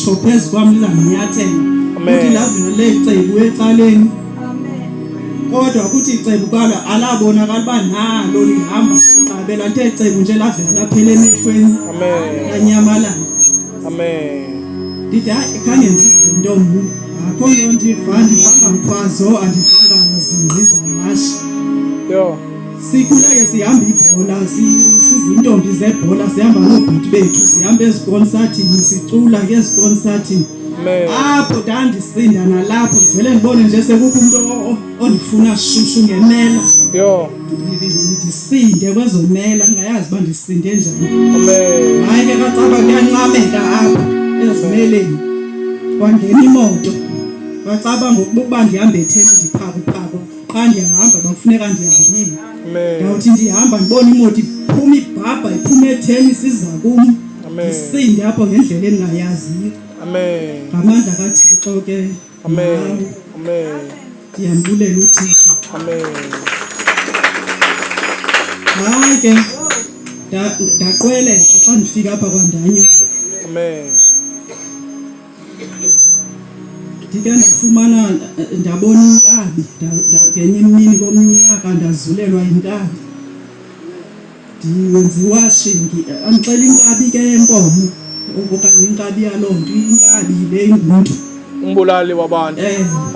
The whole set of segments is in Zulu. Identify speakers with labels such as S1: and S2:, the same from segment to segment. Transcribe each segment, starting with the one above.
S1: tsho phezu kwam lizandinyathela. Kuthi lavela lecebo ecaleni. Kodwa kuthi icebu kwalo alabonakala uba nalo lihamba qabela nto ecebu nje lavela laphela emehlweni.
S2: Amen.
S1: Lanyamalala.
S2: Amen.
S1: Ndithi hayi khange ndive nto mna. Akho nto ndiva, andivanga mkhwazo, andivanga zingqi zahashe.
S2: Yho.
S1: Sikhula ke sihamba ibhola, sizintombi zebhola, sihamba noobhuti bethu, sihamba ezikonsathini, sicula ke ezikonsathini.
S2: Amen.
S1: Apho ndandisinda nalapho ndivele ndibone nje sekukho umntu ondifuna shushu ngemela.
S2: Yho.
S1: Ndisinde kwezo mela ndingayazi uba ndisinde njani.
S2: Amen.
S1: Hayi ke kacaba kuyancameka apha ezimeleni. Kwangena imoto. Kwacaba ngokuba ndihamba etheni ndiphakuphaku. Qha ndiyahamba bakufuneka ndihambile.
S2: Amen.
S1: Ndawuthi ndihamba ndibone imoto iphuma ibhabha iphuma etheni siza kum.
S2: Amen.
S1: Ndisinde apho ngendlela endingayaziyo.
S2: Amen.
S1: Ngamandla kaThixo ke.
S2: Amen.
S1: nawe.
S2: Amen.
S1: Ndiyambulela uThixo.
S2: Amen.
S1: Hayi ke ndaqweleka xa ndifika apha kwaNdanyana.
S2: Amen.
S1: Ndike ndafumana ndabona inkabi ngenye imini komnye unyaka ndazulelwa yinkabi. Ndiwenza iwashing, andixela inkabi ke yenkomo okanye inkabi yaloo nto, inkabi le ingumntu.
S2: Umbulali wabantu.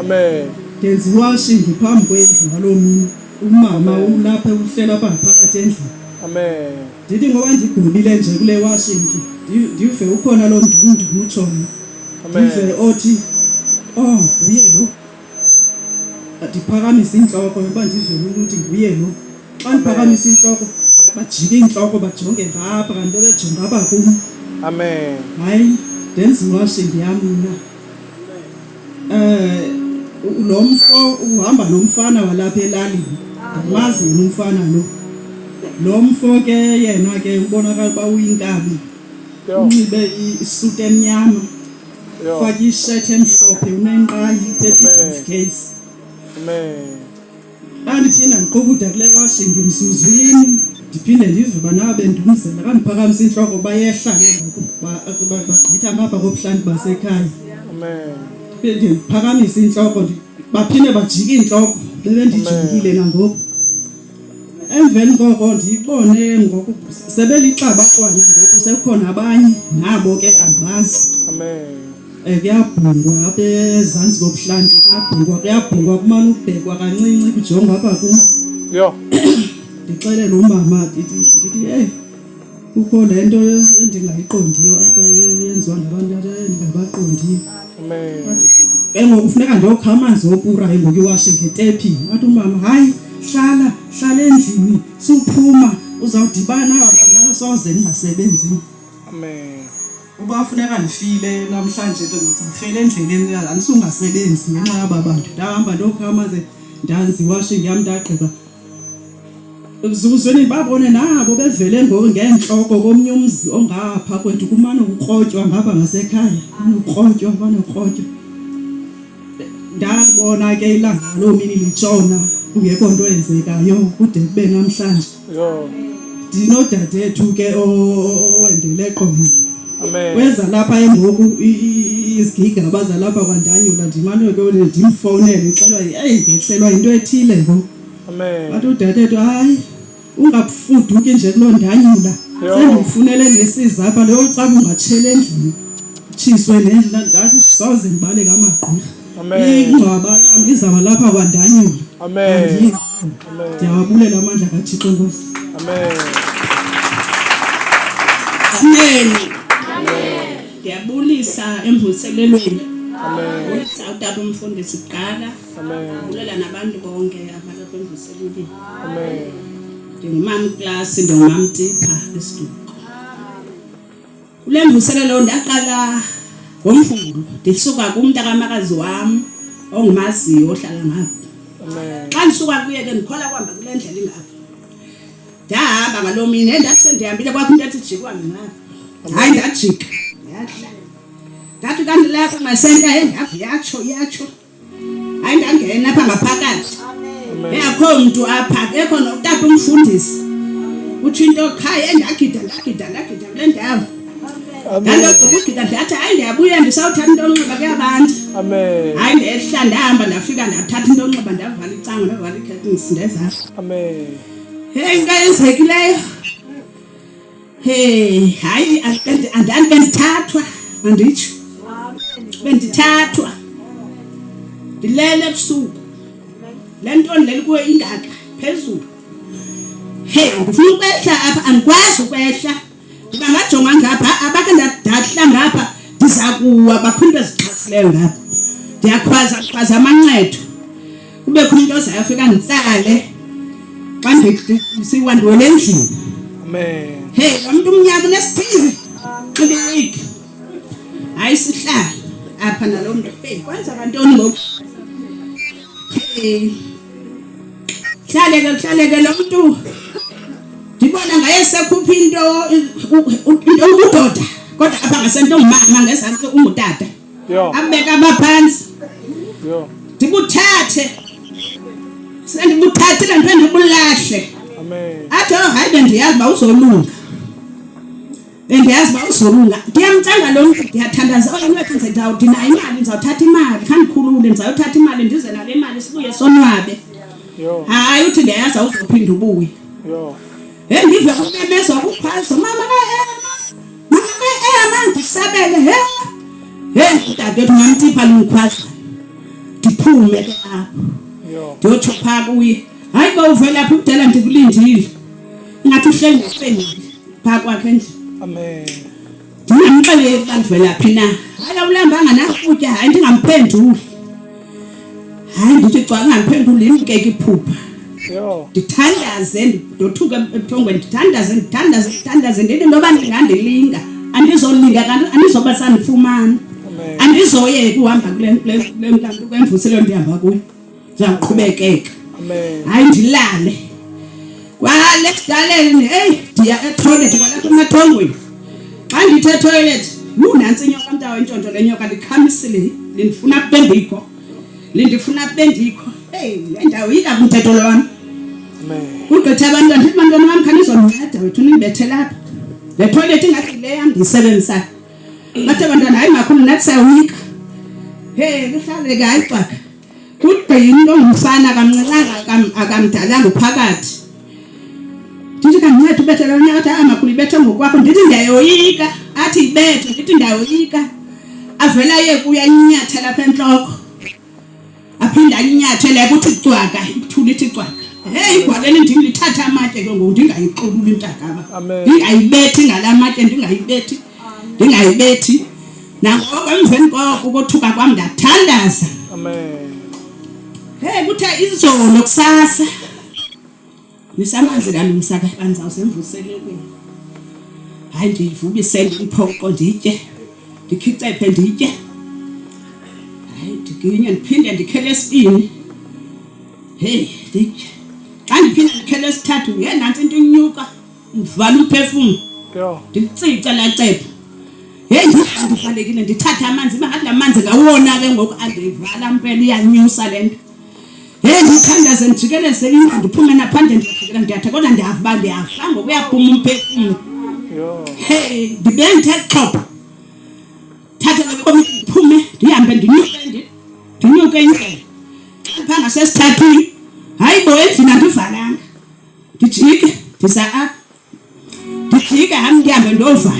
S2: Amen.
S1: Ndenza iwashing phambi kwendlu ngaloo mini. Umama ulapha uhlela apha ngaphakathi endlini.
S2: Amen.
S1: Ndithi ngoba ndigubile nje kule washing, ndive ukhona loo ndumndumu utshoyo.
S2: Amen.
S1: Ndive othi, oh, nguye lo. Ndiphakamise intloko yokuba ndive ukuthi nguye lo. Xa ndiphakamisa intloko, bajike intloko bajonge ngapha, kanti bebejonga apha kum.
S2: Amen.
S1: Hayi, ndenza iwashing yam mna. Lo mfo uhamba nomfana walapha elalini. Ndamazi yena umfana lo. Lo mfo ke yena ke ubonakala uba uyinkabi. Unxibe isuti emnyama. Ufake ishethi emhlophe, unenqayi, uphethe i-briefcase.
S2: Amen.
S1: Xa ndiphinda ndiqubuda kule washing emzuzwini, ndiphinde ndive uba naba bendumzela. Xa ndiphakamisa intloko bayehla ke ngoku, bagqitha ngapha kobuhlanti basekhaya.
S2: Amen.
S1: Ndiphinde ndiphakamise intloko, baphinde bajike intloko, bebendijongile nangoku. Emveni koko ndibone ngoku sebelixabaxwana ngoku, sekukhona abanye nabo ke andibazi.
S2: Amen.
S1: Kuyabhungwa apha ezantsi kobuhlanti, kuyabhungwa, kuyabhungwa, kumane ukubhekwa kancinci kujongwa apha kum.
S2: Yho.
S1: Ndixelele umama ndithi heyi, kukho le nto endingayiqondiyo apha yenziwa ngabantu endingabaqondiyo.
S2: Amen.
S1: Ke ngoku funeka ndiyokha amanzi opura ke ngoku iwashe ngetephini. Wathi umama, hayi, hlala, hlala endlini, suphuma, uzawudibana naba bantu soze ndingasebenzi.
S2: Amen.
S1: Uba funeka ndifile namhlanje ke ndizawufela endleleni, andisungasebenzi ngenxa yaba bantu. Ndahamba ndokha amanzi, ndanza iwashing yam ndagqiba. Mzuzwini babone nabo bevele ngeentloko komnye umzi ongapha kwethu, kumane ukukrotywa ngapha ngasekhaya, kumane ukukrotywa, kumane ukukrotywa. Ndalibona ke ilanga loo mini litshona kungekho nto yenzekayo kude kube namhlanje.
S2: Yho.
S1: Ndinodadethu ke owendele eQonce.
S2: Amen.
S1: Weza lapha engoku izigigaba zalapha kwaNdanyula, ndimane ke ndimfowunele ndixelwa, eyi ndehlelwa yinto ethile ngoku.
S2: Amen.
S1: Wathi udadethu, hayi, ungafuduki nje kuloo ndanyula.
S2: Yho.
S1: Sendikufunele nesiza apha, leyo caba ungatshela endlini, utshiswe nendlu. Ndathi soze ndibaleke amagqwirha.
S2: Amen.
S1: Ingcwaba lam lizawuba lapha kwaNdanyula.
S2: Amen.
S1: Andiyi.
S2: Amen.
S1: Ndiyawabulela amandla kaThixo, Nkosi.
S2: Amen.
S3: Amen. Ndiyabulisa emvuselelweni.
S2: Amen.
S3: Bulisa utata umfundisi kuqala.
S2: Amen.
S3: Bulela nabantu bonke abalapha emvuselelweni.
S2: Amen.
S3: Ndingumama klasi, ndingumama Tipha esiduko. Kule mvuselelo ndaqala ngoMvulo, ndisuka kumntakamakazi wam ongumaziyo ohlala ngapha.
S2: Amen.
S3: Xa ndisuka kuye ke ndikhola kuhamba kule ndlela ingapha. Ndahamba ngaloo mini, endathi sendihambile kwakho into ethi jikwa ngapha. Hayi, ndajika. Ndiyadla. Ndathi kanti lapha ngasentla endapha yatsho, yatsho. Hayi, ndangena apha ngaphakathi. Akho mntu apha, akekho notata umfundisi. Utsho into qha, endagida, ndagida, ndagida kule ndawo. Ndandogqiba ugida, ndathi hayi ndiyabuya ndisa Mandisawuthatha into onxiba kuyabantu.
S2: Amen.
S3: Hayi ndehla ndahamba ndafika ndathatha into onxiba ndavala icango ndavala ii-curtains ndeza.
S2: Amen.
S3: Hey into eyenzekileyo. Hey hayi andani bendithathwa anditsho. Bendithathwa. Ndilele ebusuku. Le nto ndilele kuyo ingaka phezulu. Hey ndifuna ukwehla apha andikwazi ukwehla. Ndiba ngajonga ngapha abake ndadahla ngapha ndiza kuwa bakho into ezixhasileyo ngapha. Ndiyakhwaza khwaza amancedo. Kubekho umntu ozayo afika nditsale xa ndisiwa ndiwele endlini.
S2: Amen.
S3: Hey, lo mntu umnyama unesiphizi. Nxiba iwigi. Hayi sihlala apha nalo mntu. Hey, kwenzeka ntoni ngoku? Hey. Hlaleke hlaleke lo mntu. Ndibona ngaye sekhupha into into ubudoda kodwa apha ngasento ungumama ngezantsi ungutata.
S2: Yho.
S3: Abeka abaphantsi.
S2: Yho.
S3: Ndibuthathe. Sendibuthathile nto ndibulahle.
S2: Amen.
S3: Athi oh hayi bendiyazi uba uzolunga. Bendiyazi uba uzolunga. Ndiyamcenga lo mntu ndiyathandaza oh wethu ndinayo imali ndizawuthatha imali khandikhulule ndizayothatha imali ndize nale mali sibuye sonwabe.
S2: Yho.
S3: Hayi uthi ndiyayazi awuzophinda ubuye.
S2: Yho.
S3: Hey ndive kumemezwa kukhwaza mama ka-Ema mama ka-Ema ndisabele he hey dadewethu ngamtsipha lungikhwaza ndiphume ke apho
S2: Yho.
S3: ndiyotsho phaa kuye hayi ba uvela phi kudala ndikulindile ingathi uhleli nefemeli phaa kwakhe endlini
S2: Amen.
S3: ndingamxeleli uba ndivela phi na hayi awulambanga nakutya hayi ndingamphenduli hayi ndithi cwa ndingamphenduli limkeke iphupha
S2: Yho.
S3: ndithandaze ndothuka ebuthongweni ndithandaze ndithandaze ndithandaze ndithi noba ndingandilinga andizolinga kanti andizoba sandifumana
S2: Amen.
S3: andizoyeka uhamba kule kule kule mntantu kwemvuselelo ndihamba kuyo ndizawuqhubekeka
S2: Amen.
S3: hayi ndilale kwale sidaleni heyi ndiya etoilet kwalapha emathongweni xa ndithe etoilet yhu nantsi inyoka mntawo intshontsho le nyoka likhamisile lindifuna bendikho lindifuna bendikho heyi le ndawo yika kumthetho lo wam
S2: Amen.
S3: kugqitha abantwana ndithi bantwana bam khanizondinceda wethu nindibethe lapha le toilet ingathi le yam ndiyisebenzisayo bathi abantwana hayi makhulu nathi siyawoyika he kuhlaleke hayi cwaka kugqina into ongumfana akamncinanga akamdalanga uphakathi ndithi kandinceda ubethe loo nyaka athi ah makhulu ibethe ngokwakho ndithi ndiyayoyika athi ibethe ndithi ndiyayoyika avele aye kuyo ayinyathela lapha entloko aphinde ayinyathele kuthi cwaka ithule ithi cwaka heyi igwaleni ndim lithathe amatye ke ngoku ndingayixululi intakaba
S2: Amen.
S3: ndingayibethi ngala matye ndingayibethi ndingayibethi nangoko emveni koko ukothuka kwam ndathandaza
S2: Amen.
S3: hey kuthe izolo kusasa nisamanzi kalungisa ke bandizawusemvuselelweni hayi ndiyivubise ndimphoqo nditye ndikhicephe nditye hayi ndiginye ndiphinde ndikhele esibini heyi nditye xa ndiphinde ndikhele esithathu ye nantsi into inyuka ndivala umphefumlo
S2: Yho.
S3: ndilitsitse laa cephe heyi ndivalekile ndithathe amanzi iba ngathi la manzi ngawona ke ngoku andiyivala mpela iyanyusa le nto heyi ndithandaze ndijikeleze indlu ndiphume naphandle ndiyajikela ndiyatha kodwa ndiyava uba ndiyafa ngoku uyaphuma umphefumlo
S2: Yho.
S3: heyi ndibe ndithe xhopha thathe le komi ndiphume ndihambe ndinyuke ndinyuke indlela xa phaa ngasesithathwini hayi bo endlini andivalanga ndijike ndisa apha ndijike ham ndihambe ndovala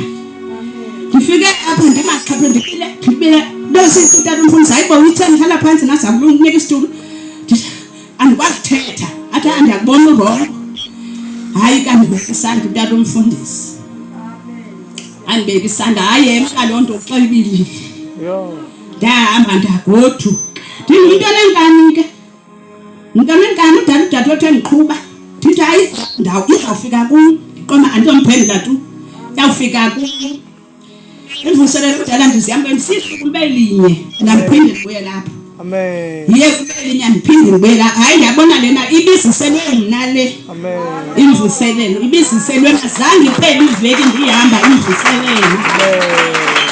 S3: ndifike apha ndimaxhaphe ndibile ndibile ndosithi utata umfundisi hayi bo uthe ndihlala phantsi naza kunika isitulo Ndithi, andikwazi thetha athi "Ah, ndiyakubona urongo hayi kandibeka isandla utata umfundisi andibeka isandla hayi yemka loo nto uxebilile
S2: Yho.
S3: ndahamba ndagoduka ndingumntu onenkani ke umntu onenkani udala udadewethu endiqhuba ndithi hayi ndawo izawufika kum ndiqoma andinomphendula tu iyawufika kum imvuselelo kudala ndizihamba ndisihle kube linye nandiphinde ndibuye lapha
S2: Amen.
S3: ndiye kube linye ndiphinde ndibuye lapha hayi ndiyabona lena ibiziselwe mna le
S2: Amen.
S3: imvuselelo ibiziselwe mna zange iphele iveki ndiyihamba imvuselelo
S2: Amen.